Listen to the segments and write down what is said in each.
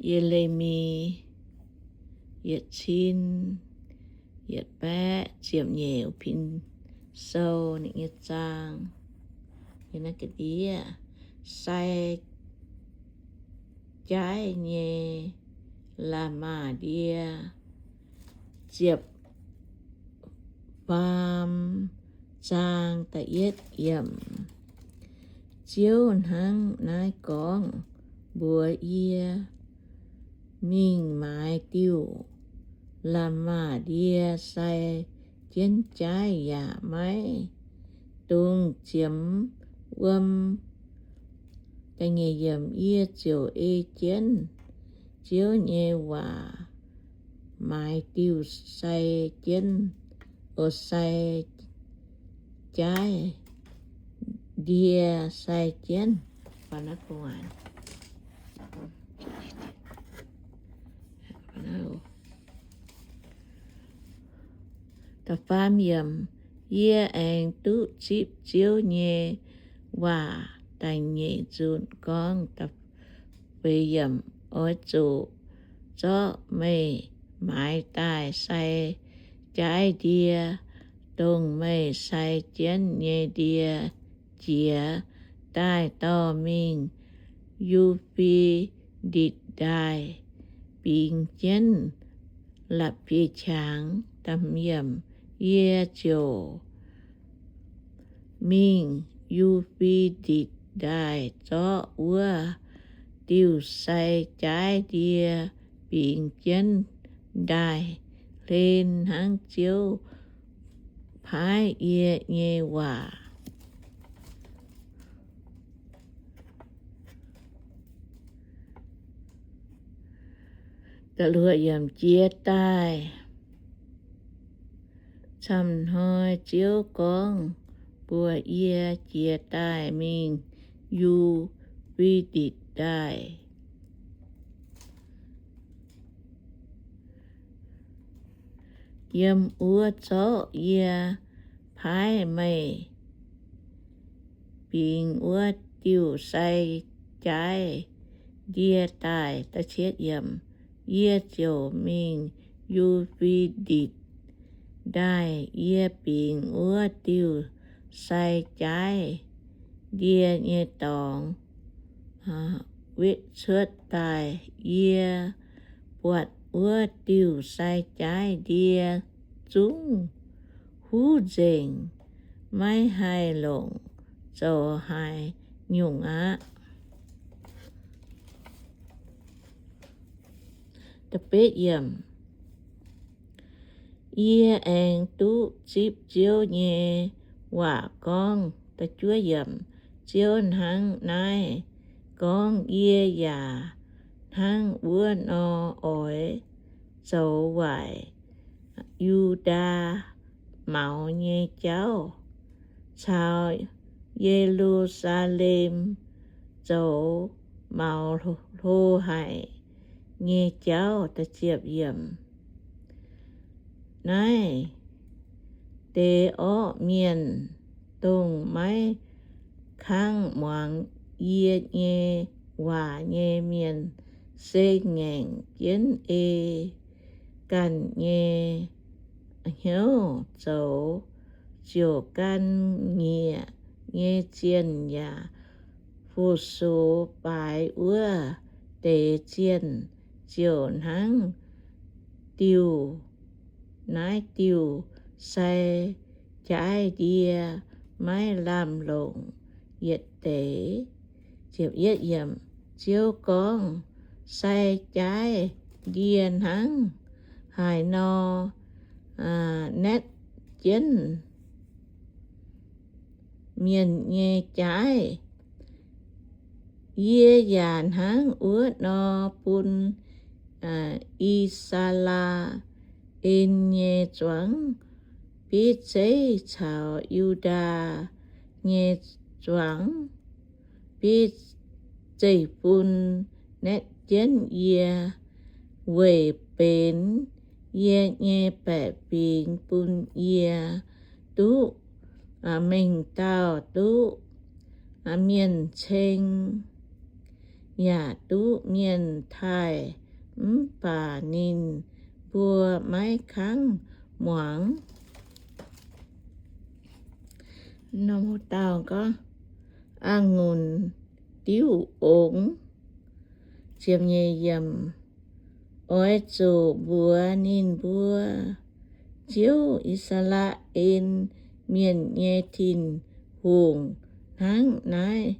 Ye^le^mi yietc cin yietc baeqv ziepc nyeic pin sou ninh nyei zaang, naaiv ga'ndiev sai jaaiv nyei la'maah ndie. Ziepc faam zaang da'yietv yiemc. Ziouv hnangv naaiv gorngv mbuox yie, mingh maaiz diuh la'maah ndie sai jienv jaaiv yaac maiv dungx ziemx wuom. Yie ziouc ei jienv Ziouv nyei waac maaiz diuh sai jienv, o, sai jaaiv ndie sai jienv. Da'faam yiemc. Yie aengx duqv zipv Ziouv nyei waac da'nyeic nzunc gorngv, da'feix yiemc, oix zuqc zorqv meih maaiz daaih sai jaaiv ndie, dongh meih sai jienv nyei ndie, jiex daaih dorh mingh Yu^fe^ditc Ndaaih bingx jienv la'bieiv-qangx. Yie ziouc mingh Yu^fe^ditc Ndaaih zorqv wuov diuh sai jaaiv ndie bingx jienv ndaaih hlen hnangv Ziouv paaiv yie nyei waac. Jiex daaih camv hnoi Ziouv gorngv mbuox yie, jiex daaih mingh Yu^fe^ditc Ndaaih. Yiem wuov zorqv yie paaiv meih bingx wuov diuh sai jaaiv ndie daaih. Yie ziouc mingh Yu^fe^ditc Ndaaih. Yie bingx wuov diuh sai jaaiv ndie nyei dorngx wetv cuotv daaih. Yie buatc wuov diuh sai jaaiv ndie zungv huv nzengc, maiv haih longc zoux haaix nyungc aqv. Yie aengx duqv zipv Ziouv nyei waac gorngv, Ziouv hnangv naaiv gorngv, Yie yaac hnangv wuov nor oix zoux waaic Yu^ndaa maux nyei jauv caux Ye^lu^saa^lem zoux maux hlo haic nyei jauv. Naaiv deix orqv mienh, dongh maiv kangv muangx yie nyei waac nyei mienh, se ngaengc jienv ei ganh nyei hnyouv zoux, ziouc gan nyiec nyei zienh yaac fu-sux baaix wuov deix zienh, ziouc hnangv diuh, naaiv diuh sai jaaiv ndie maiv lamh longc yietc deix. Ziouv gorngv, Sai jaaiv ndie hnangv haaix nor naetv jienv mienh nyei jaaiv, yie yaac hnangv wuov nor bun I^saa^laa^en nyei zuangx bieiv zeiv caux Yu^ndaa nyei zuangx bieiv zeiv-fun naetv jienv yie, weic benx yie nyei baeqc fingx bun yie duqv mengh dauh duqv mienh ceng. yaac duqv mienh taaih, mv baac ninh mbuo maiv kangv muangx. Norm dauh gorngv, a'ngunc diuv ongx. Ziemx nyeic yiemc, oix zuqc mbuox ninh mbuo, Ziouv, I^saa^laa^en Mienh nyei Tin-Hungh, hnangv naaiv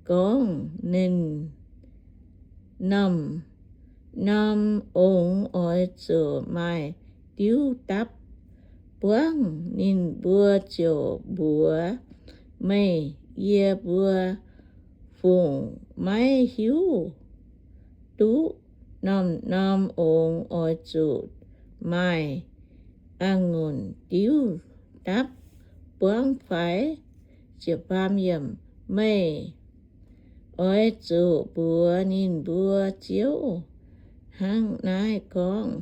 gorngv, Ninh norm-norm ongx oix zuqc maaih diuv dapv buangv. Ninh mbuo ziouc mbuox meih, Yie mbuo fungc maiv hiuv duqv. Norm-norm ongx oix zuqc maaih a'ngunc diuv dapv buangv fai? Meih oix zuqc mbuox ninh mbuo, Ziouv hnangv naaiv gorngv,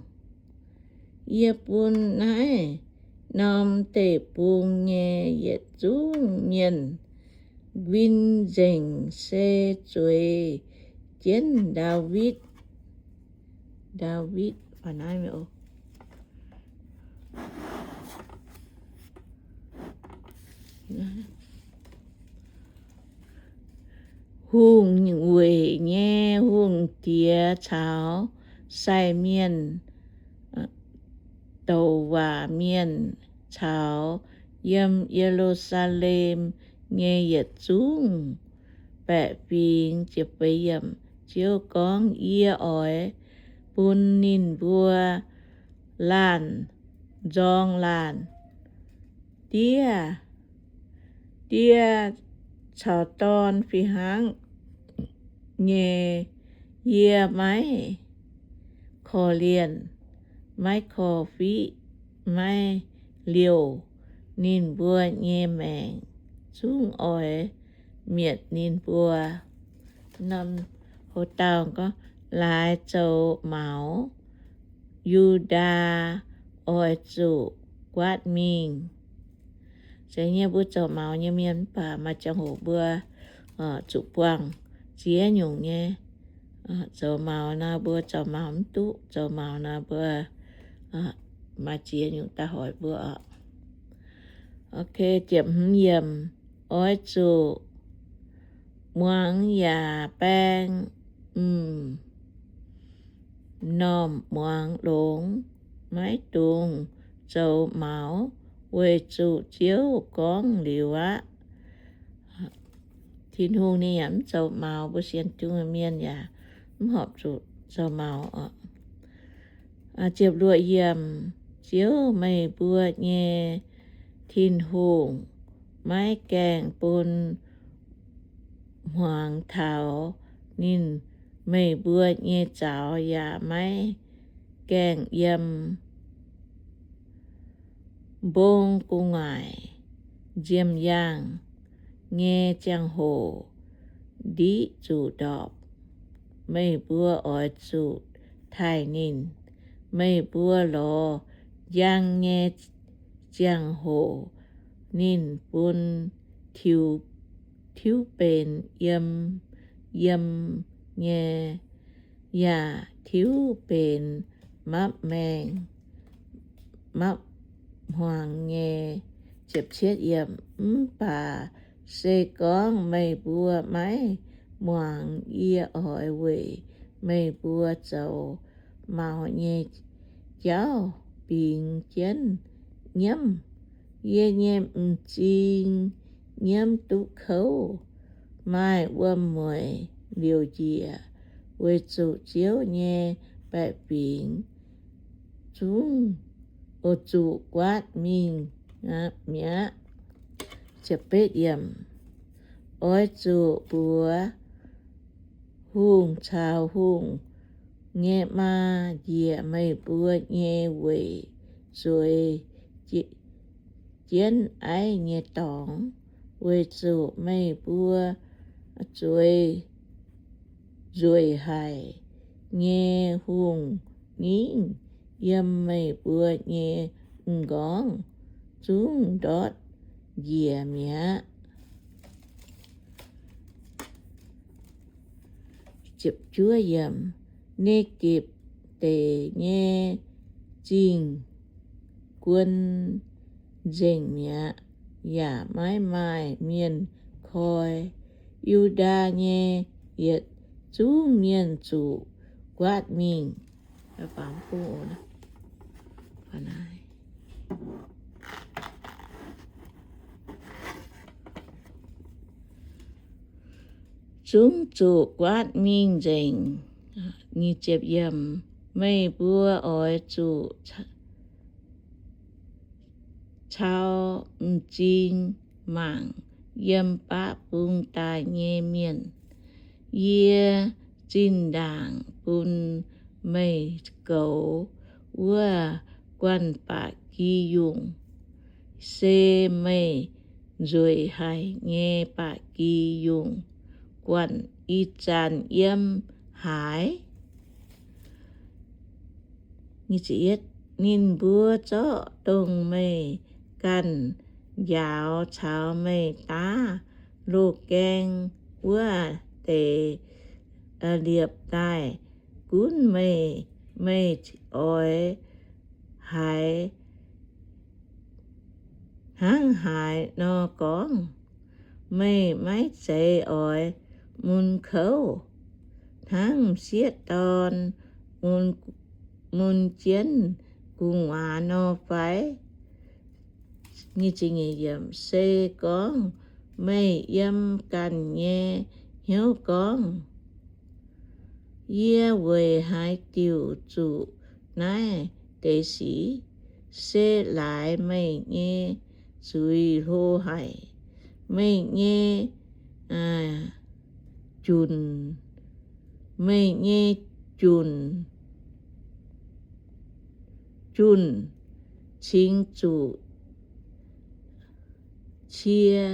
Yie bun naaiv norm deic-bung nyei yietc zungv mienh nquin nzengc se zueiz jienv Ndaawitv. Ndaawitv, hungh weic nyei hungh diex caux sai mienh, douc waac mienh caux yiem Ye^lu^saa^lem nyei yietc zungv baeqc fingx. Ziouv gorngv, Yie oix bun ninh mbuo laanh nzorng laanh. Diev, diev caux dorn fih hnangv nyei, yie maiv korv-lienh, maiv korv-fiqv, maiv liouh ninh mbuo nyei maengc, zungv oix mietc ninh mbuo. Norm, houv dauh gorngv, laaix zoux maux, Yu^ndaa oix zuqc guaatv mingh. Se nyei mbuo zoux maux nyei mienh mv baac maaih ziangh hoc mbuo zuqc buangh ziex nyungc nyei. Zoux maux nor mbuo zoux maux mv duqv, zoux maux nor mbuo maaih ziex nyungc daaih hoic mbuo oc. Ziepc hmz yiemc, oix zuqc muangx yaac baeng, m'normh muangx longx, maiv dungx zoux maux, weic zuqc Ziouv gorngv liuz aqv. Tin-Hungh ninh yaac mv zoux maux, mbuo sienx Tin-Hungh mienh yaac mv horpc zuqc zoux maux oc. Ziepc luoqc yiemc, Ziouv meih mbuo nyei Tin-Hungh maiv gaengh bun hmuangx taux ninh meih mbuo nyei zaux, yaac maiv gaengh yiem mbong gu'nguaaic nziemh yaangh nyei ziangh hoc ndiqv zuqc ndorpc. Meih mbuo oix zuqc taaih ninh. Meih mbuo lorz njang nyei ziangh hoc ninh bun tiuv, tiuv benx yiem, yiem nyei, yaac tiuv benx mapv maengh, mapv hmuangx nyei. Mv baac se gorngv meih mbuo maiv muangx, yie oix weic meih mbuo zoux maux nyei jauv bingx jienv nyiemv. Yie nyei m'zing nyiemv duqv kouv, maaih wuom-mueic liouc njiec, weic zuqc Ziouv nyei baeqc fingx zungv oix zuqc guaatv mingh mi'aqv. Oix zuqc mbuox hungh caux hungh nyei maa njiec meih mbuo nyei weic zueiz jienv aiv nyei dorngx, weic zuqc meih mbuo zueiz nzueic haic nyei hungh ningv yiem meih mbuo nyei m'nqorngv zungv ndortv njiec mi'aqv. Jiex Ne^gepc Deic nyei zingh guon nzengc mi'aqv, yaac maiv maaih mienh koi. Yu^ndaa nyei yietc zungv mienh zuqc guaatv mingh. Zungv zuqc guaatv mingh nzengc. Meih mbuo oix zuqc cau m'zing mangc yiem baqv bung daaih nyei mienh. Yie zinh ndaangc bun meih goux wuov guanh ba'gi yungh, se meih nzueic haic nyei ba'gi yungh guanh ih zanc yiem haaix. Ninh mbuo zorqv dongh meih ganh njaaux caux meih daav loz-gaeng wuov deix liepc daaih gunv meih. Meih oix haiz hnangv haaix nor gorngv? Meih maiv zeiz oix mun kouv hnangv m'sieqv dorn mun jienv gu'nguaaz nor fai? Se gorngv meih yiem ganh nyei hnyouv gorngv, Yie weic haaix diuc zuqc naaiv deix sic? Se laaix meih nyei zuiz hlo haic. Meih nyei junc, meih nyei junc, junc cingx zuqc cie,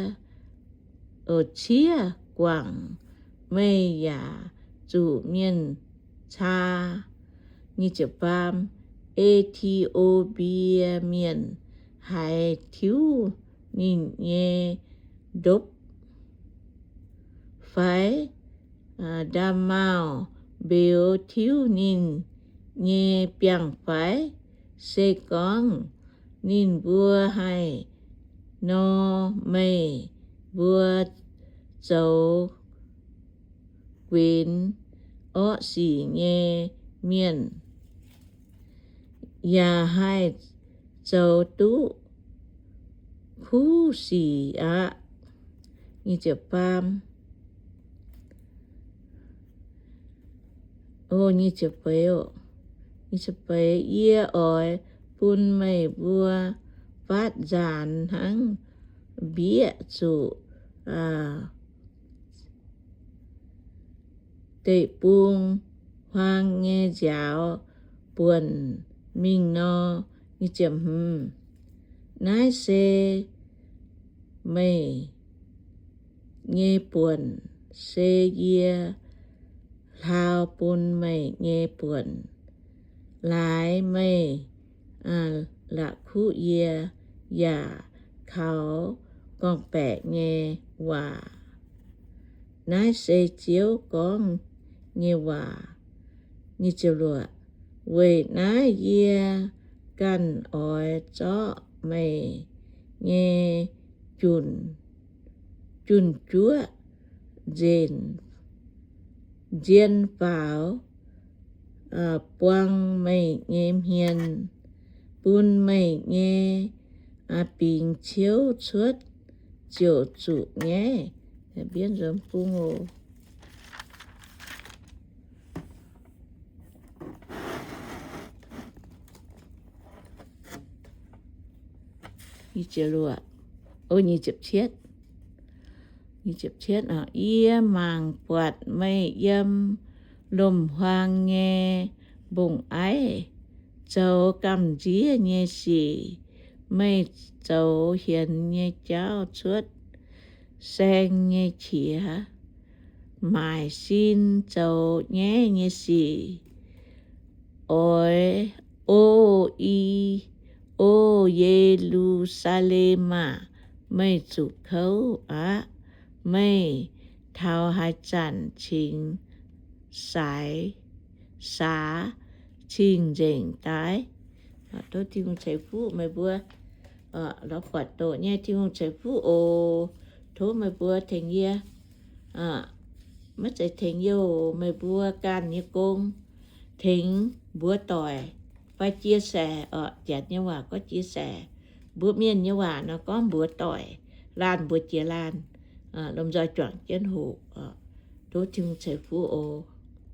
ciev guangc, meih yaac zuqc mienh caa. E^ti^o^bie Mienh haiz tiuv ninh nyei ndopv fai? Nda'maauh mbeux tiuv ninh nyei biangh fai? Se gorngv ninh mbuo haih nor, meih mbuo zoux guenx orqv sic nyei mienh, yaac haih zoux duqv kuv sic aqv. Yie oix bun meih mbuo faatv nzaanx hnangv mbieqv zuqc deic-bung-huaang nyei nziaaux buonc mingh nor. Naaiv se meih nyei buonc, se yie hlaau bun meih nyei buonc. Laaix meih la'kuqv yie yaac kaux gorngv-baeqc nyei waac. Naaiv se Ziouv gorngv nyei waac. Weic naaiv yie ganh oix zorqv meih nyei junh, junh juoqv nzenc, nzien faaux buang meih nyei hmien, bun meih nyei bingx ciouv cuotv ziouc zuqc nyaiv. Yie mangc buatc meih yiem lomc-huaang nyei mbong-aiv zoux gamh nziev nyei sic. Meih zoux hienx nyei jauv cuotv saeng nyei qiex, maaic sin zoux nyaiv nyei sic. Oix, o, i, o Ye^lu^saa^lem aah! Meih zuqc kouv aqv. Meih taux haaix zanc cingx saix, saax cing-nzengc daaih. Tov Tin-Hungh ceix fuqv meih mbuo lorz buatc doqc nyei Tin-Hungh ceix fuqv oc. Tov meih mbuo tengx yie, maiv zeiz tengx youh, meih mbuo ganh nyei gong, tengx mbuox doic fai chia sẻ oc. Janx nyei waac gorngv chia sẻ, mbuo Mienh nyei waac nor gorngv mbuox doic, laanh mbuox jiex laanh, lomh nzoih juangc jienv hoqc. Tov Tin-Hungh ceix fuqv oc.